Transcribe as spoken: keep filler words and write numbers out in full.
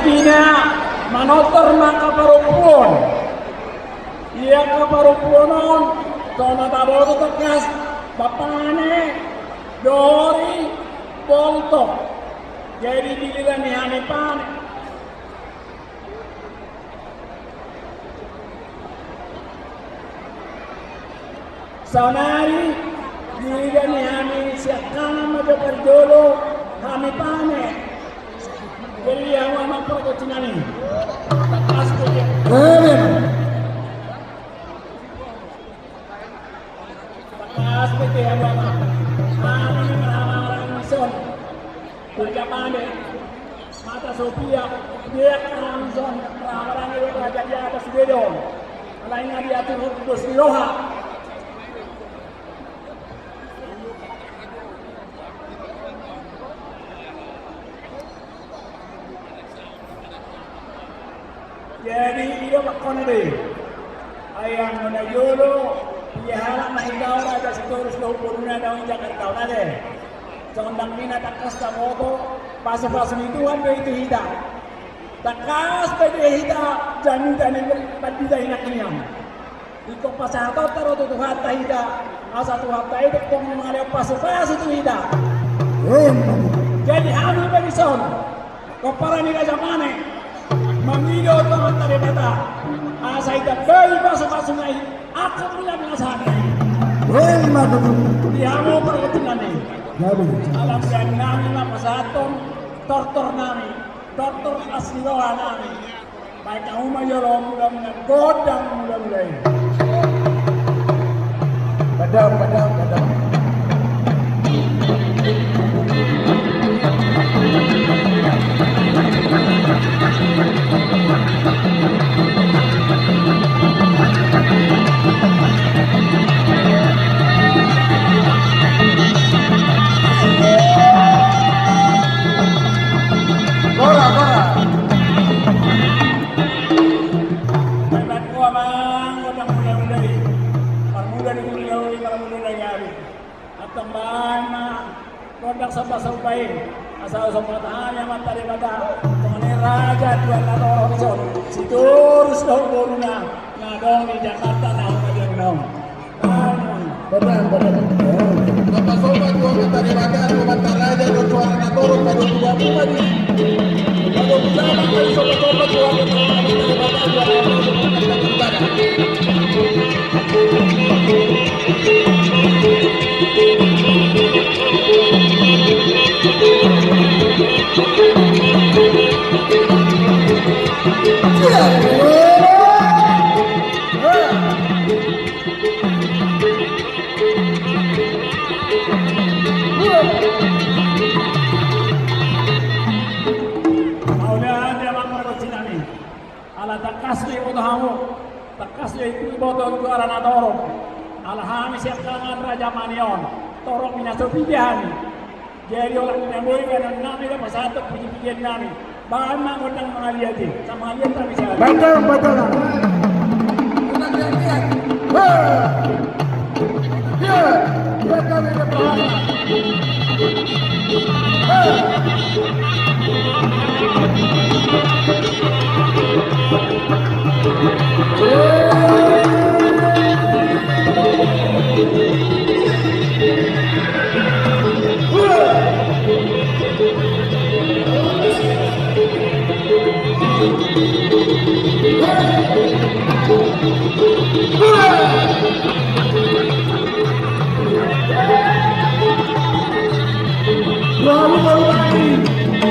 Ina manortor ma angka parompuon. Ia angka parompuon on, songon na taboto tangkas, bapane, dori, boltok. Jadi dilila ni hami pane. Saonari, dilila ni hami siangkangan ma jo parjolo hami pane. Jadi hamu amang pargonsi nami. Tangkas do dia. Amin. Tangkas do dia, hamu amang. Hami marhaha-haha dison. Raja Pane, Mata Sopia, dia langsung marhaha-haha di raja di atas dia dong. Alai na diatur dos ni roha. Jadi, i do angka na be. Ai anggo na jolo, ia halak na hita on, Raja Sitorus dohot boruna, naung i Jakarta on ate. Songon dang mina tangkas taboto, pasu-pasu ni Tuhan do i tu hita. Tangkas pe di hita, jamita ni pandita i nangkin i. Ingkon pasahatonta do tu Tuhanta hita, asa Tuhanta i do ingkon mangalehon pasu-pasu tu hita. Jadi hami pe dison, pomparan ni Raja Pane, mangido tu Amanta Debata, asa ditambai pasu-pasuna i, angka pinasahatna i. Di hamu pargonsi nami. Alai sian nami ma pasahathon tortor nami, tortor asi roha nami. Baen hamu ma jolo mula-mula gondang mula-mula i. Padam, padam, padam. Bora, bora. Baen hamu amang gondang mula-mula i. Parmula ni mula-mula i, parmula ni ari. Antong baen ma gondang somba-somba i. Asa somba hami Amanta Debata. Songon i raja tuan na torop dison. Sitorus dohot boruna. Na adong di Jakarta na hona di annon. Badan, badan. Apa sobat gua kata di mata, gua mata raja, gua suara na torop, gua dua puluh tadi. Gua dua puluh sama kali sobat-sobat gua kata di mata, gua dua puluh sama kali sobat-sobat gua. Mauliate ma pargonsi nami. Ala tangkas do iboto hamu, tangkas do iboto juara na torop. Ala hami siangkangan Raja Mania on, torop i na so piga hami. Jadi olat ni na boi, ganan nami do pasahathon puji-pujian nami. Baen ma gondang mangaliat i. Samangaliat nami sahali. Batal, batal. Gondang liat-liat. Hei! Liat! Liat nami do pahala. Hei! Bravo, bravo, bravo.